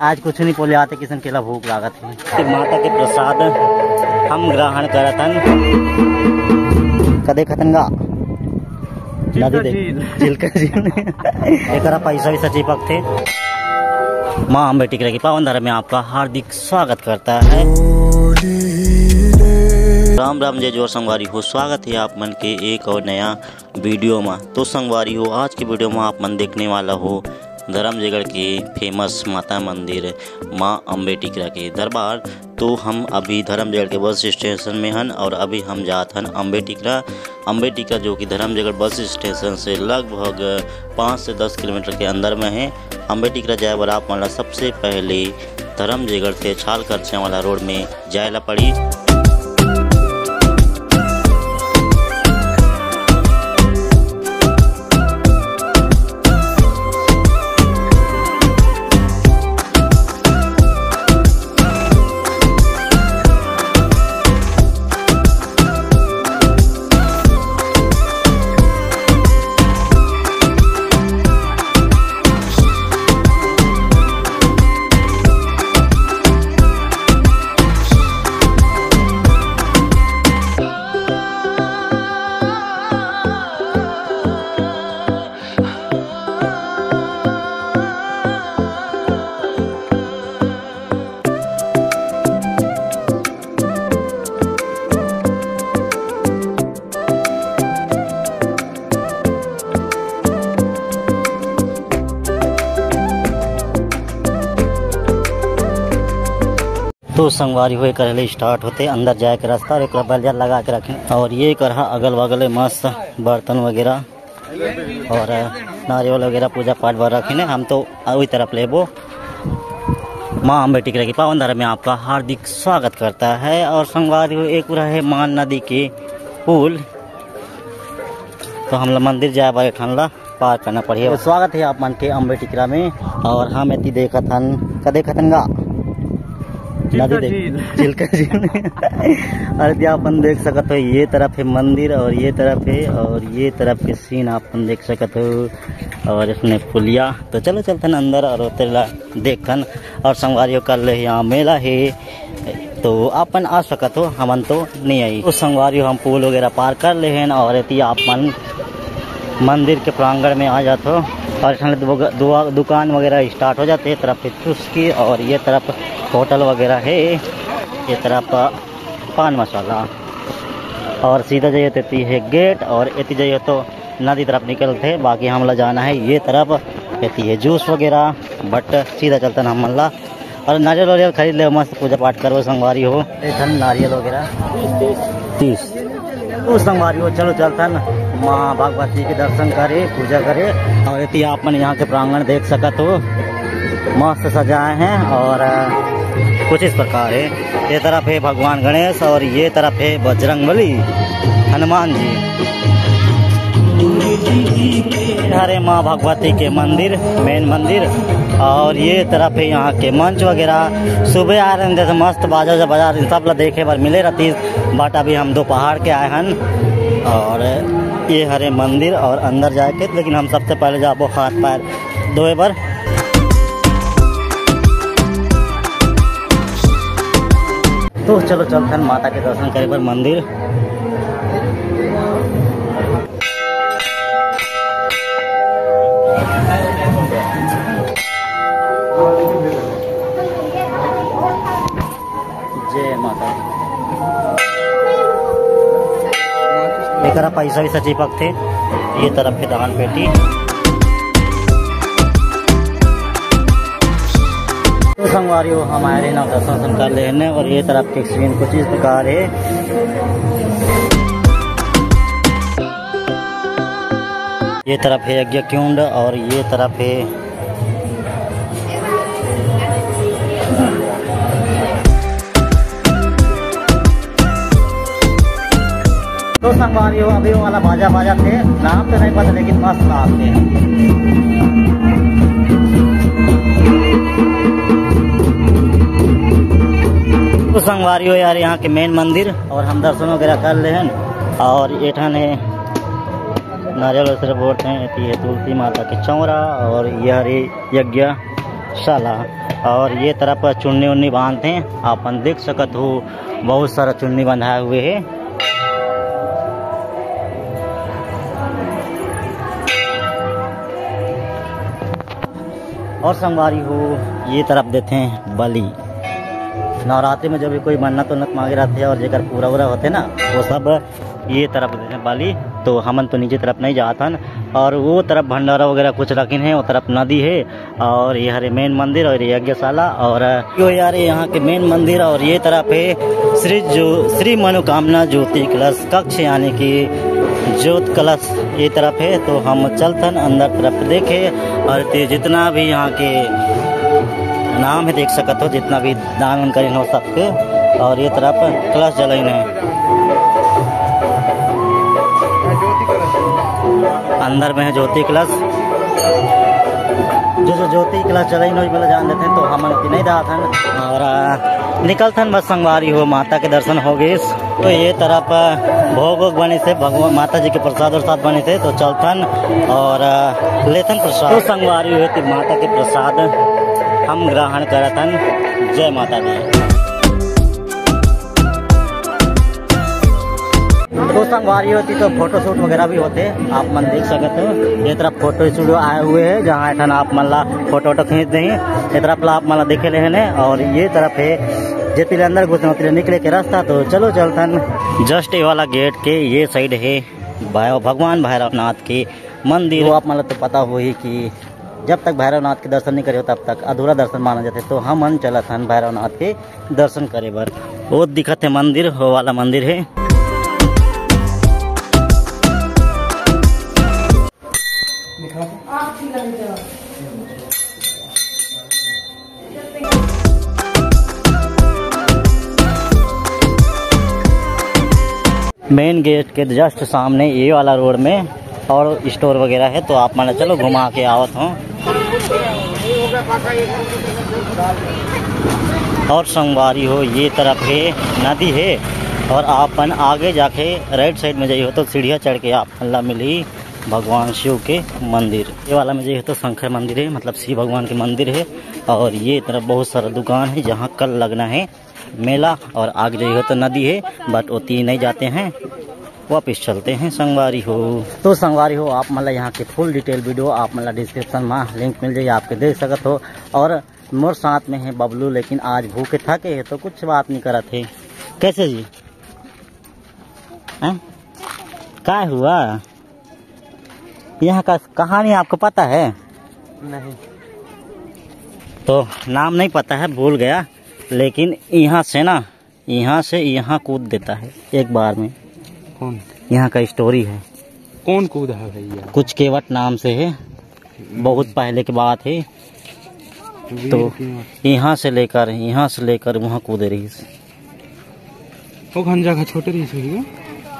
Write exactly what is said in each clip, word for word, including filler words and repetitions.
आज कुछ नहीं बोले आते, किसन केला भूख लागत हे। माता के प्रसाद हम ग्रहण करत हन। कदे खतन गा? नदी दे। झील का झील। एकरा पैसा वैसा चिपक थे। माँ अम्बे टिकरा के पावन धर्म में आपका हार्दिक स्वागत करता है। राम राम, जय जोहार संगवारी हो, स्वागत है आप मन के एक और नया वीडियो में। तो संगवारी हो, आज के वीडियो में आप मन देखने वाला हो धर्मजयगढ़ के फेमस माता मंदिर माँ अम्बे टिकरा के दरबार। तो हम अभी धर्मजयगढ़ के बस स्टेशन में हन और अभी हम जात हन अम्बे टिकरा। अम्बे टिकरा जो कि धर्मजयगढ़ बस स्टेशन से लगभग पाँच से दस किलोमीटर के अंदर में है। अम्बे टिकरा जाए बर आप मन ला सबसे पहले धर्मजयगढ़ से छाल खरछिया वाला रोड में जाए ला पड़ी। तो संगवारी हो, एकर ले स्टार्ट होते अंदर जाए के रास्ता और एक बलिया लगा के रखें। और ये कर हा अगल बगल मस्त बर्तन वगैरह और नारियल वगैरह पूजा पाठ बर रखिन हे। हम तो वही तरफ लेबो। माँ अम्बे टिकरा के पावन धर्म में आपका हार्दिक स्वागत करता है। और संगवारी हो, एक पूरा है मान नदी के पुल, तो हम लोग मंदिर जाए बर एक ठन ला पार करना पड़ही। तो स्वागत है आप मन के अम्बे टिकरा में। और हम एती देखत हन, का देखत हन गा? नदी देख, झील। झील का झील। अरे, ये आप मन देख सकत हो, ये तरफ है मंदिर और ये तरफ है, और ये तरफ के सीन आप मन देख सकत हो। और इसने पुलिया, तो चलो चलथन अंदर और ओते ला देखथन। और संगवारी हो, कल यहाँ मेला है, तो आप मन आ सकत हो, हमन तो नहीं आई। तो संगवारी हो, हम पुल वगैरह पार कर ले हन और एती आप मन मंदिर के प्रांगण में आ जात हो। और इहाँ दु-, दु-, दुकान वगैरह स्टार्ट हो जाते, ये तरफ पे चुस्की और ये तरफ होटल वगैरह है, ये तरफ पान मसाला। और सीधा जाइए तो एती है गेट और एती जाइए तो नदी तरफ निकलते, बाकी हमला जाना है ये तरफ, एती है जूस वगैरह, बट सीधा चलथन हमन ला। और नारियल वारियल खरीद ले, मस्त पूजा पाठ करबो संगवारी हो। एक ठन नारियल वगैरह तीस। तो संगवारी हो, चलो चलथन माँ भगवती के दर्शन करे, पूजा करे। और एती आप मन यहाँ के प्रांगण देख सकत हो, मस्त सजाए हैं और, अ, कुछ इस प्रकार है। ये तरफ है भगवान गणेश और ये तरफ है बजरंग बली, हनुमान जी। हरे माँ भगवती के मंदिर, मेन मंदिर, और ये तरफ है यहाँ के मंच वगैरह। सुबह आए रहन जैसे मस्त बाजा उजा बजा रहन, सब ला देखे बर मिले रहती, बट अभी हम दोपहर के आए हन। और ये हरे मंदिर और अंदर जाके, लेकिन हम सबसे पहले जाबो हाथ पैर धोए बर। तो चलो चलथन माता के दर्शन करे बर मंदिर। जय माता। एकरा पैसा वैसा चिपक थे, ये तरफ के दान पेटी। तो संगवारी हो, हमारे ना दर्शन वर्शन कर लेने और ये तरफ के सीन कुछ इस प्रकार है। ये तरफ है यज्ञ कुंड और ये तरफ है तो संगवारी हो, अभी वो वाला बाजा बाजा थे, नाम तो नहीं पता, लेकिन मस्त नाम थे। तो संगवारी हो यार, यहाँ के मेन मंदिर और हम दर्शन वगैरह कर ले हैं। और ये ठन है नारियल वगैरह फोड़ते हैं, ये तुलसी माता के चौरा और ये हरे यज्ञ साला। और ये तरफ चुन्नी उन्नी बांधते हैं, आप मन देख सकत हो, बहुत सारा चुन्नी बंधाए हुए है। और संगवारी हो, ये तरफ देते हैं बलि। नवरात्रि में जो भी कोई मन्नत उन्नत मांगे रहते हैं और जेकर पूरा उरा होते ना, वो सब ये तरफ देते हैं बलि। तो हमन तो नीचे तरफ नहीं जात हन। और वो तरफ भंडारा वगैरह कुछ रखिन है, वो तरफ नदी है। और ये हरे मेन मंदिर और यज्ञशाला। और यो यार, यहाँ के मेन मंदिर। और ये तरफ है श्री जो, श्री मनोकामना ज्योति कलश कक्ष, यानी कि ज्योत कलश ये तरफ है। तो हम चलथन अंदर तरफ देखे, और ते जितना भी यहाँ के नाम है देख सकत हो, जितना भी दान उन करें हो सबके। और ये तरफ कलश जलाइन है, अंदर में है ज्योति कलश। जो जो ज्योति कलश जलाइन हो, मतलब जान देते हैं, तो हमन ओती नहीं जात हन। और आ, निकलथन बस संगवारी हो, माता के दर्शन हो गइस। तो ये तरफ भोग वोग बने से, भगवान माता जी के प्रसाद उरसाद बने से, तो चलथन और आ, लेथन प्रसाद। तो संगवारी हो, तो माता के प्रसाद हम ग्रहण करथन। जय माता दी। तो संगवारी हो, तो फोटो शूट वगैरह भी होते, आप मन देख सकत हो। ये तरफ फोटो स्टूडियो आए हुए हैं, जहाँ एठन आप मन ला फोटो वोटो खींच देही। ये तरफ ला आप मन ला देखे ले हने, और ये तरफ है जेती ले अंदर घुसना, ओती ले निकले के रास्ता। तो चलो चलथन। जस्ट ये वाला गेट के ये साइड है भै-, भगवान भैरवनाथ के मंदिर। वो आप मन ला तो पता होही कि जब तक भैरवनाथ के दर्शन नहीं करे हो, तब तक अधूरा दर्शन माना जाथे। तो हमन चलत हन भैरवनाथ के दर्शन करे बर। वो दिखत है मंदिर, वो वाला मंदिर है। मेन गेट के जस्ट सामने ये वाला रोड में और स्टोर वगैरह है, तो आप मन चलो घुमा के आवत हो। और संगवारी हो, ये तरफ है नदी है, और आप मन आगे जाके राइट साइड में जाइए हो तो सीढ़िया चढ़ के आप मन ला मिली भगवान शिव के मंदिर। ये वाला में जाइए तो शंकर मंदिर है, मतलब शिव भगवान के मंदिर है। और ये तरफ बहुत सारा दुकान है, जहाँ कल लगना है मेला। और आगे जाइए हो तो नदी है, बट ओती नहीं जाते हैं, वापस चलते हैं संगवारी हो। तो संगवारी हो, आप मन ला यहाँ के फुल डिटेल वीडियो आप मन ला डिस्क्रिप्शन में लिंक मिल जाइए, आपके देख सकत हो। और मोर साथ में है बबलू, लेकिन आज भूखे थके है तो कुछ बात नहीं करत है। कैसे जी? हैं? काय हुआ? यहाँ का कहानी आपको पता है? नहीं। तो नाम नहीं पता है, भूल गया, लेकिन यहाँ से ना, यहाँ से यहाँ कूद देता है एक बार में। कौन? यहाँ का स्टोरी है। कौन कूद है भैया? कुछ केवट नाम से है, बहुत पहले की बात है। वीर तो केवट। यहाँ से लेकर, यहाँ से लेकर वहाँ कूदे रहिस। वो घन जगह छोटे रहिस होही।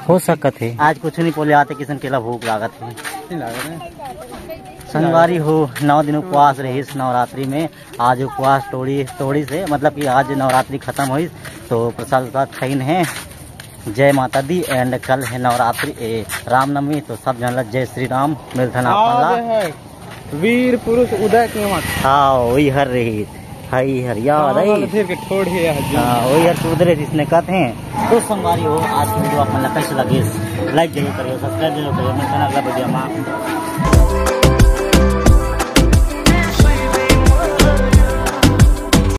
हो सकत है। आज कुछ नहीं बोले आते, किसन केला भूख लागत है। नहीं लागत है। संगवारी हो, नौ दिन उपवास रहिस नवरात्रि में। आज उपवास तोड़ी, तोड़ी से, मतलब कि आज नवरात्रि खत्म होइस, तो प्रसाद उसाद खाइन है। जय माता दी। And कल है नवरात्रि, ए, रामनवमी, तो सब झन ला जय श्री राम। मिलथन आप मन ला। वीर पुरुष उदय केवट। हाँ, वही हर रही, हई हर याद हाँ, आई। वाला फिर के ठोड़ है यार। हाँ, वही हर कूद रहे जिसने कहते हैं। तो संगवारी हो, आज की वीडियो आप मन ला कैसे लगे, लाइक जरूर करियो, सब्सक्राइब जरूर करियो। मैं अगला वीडियो में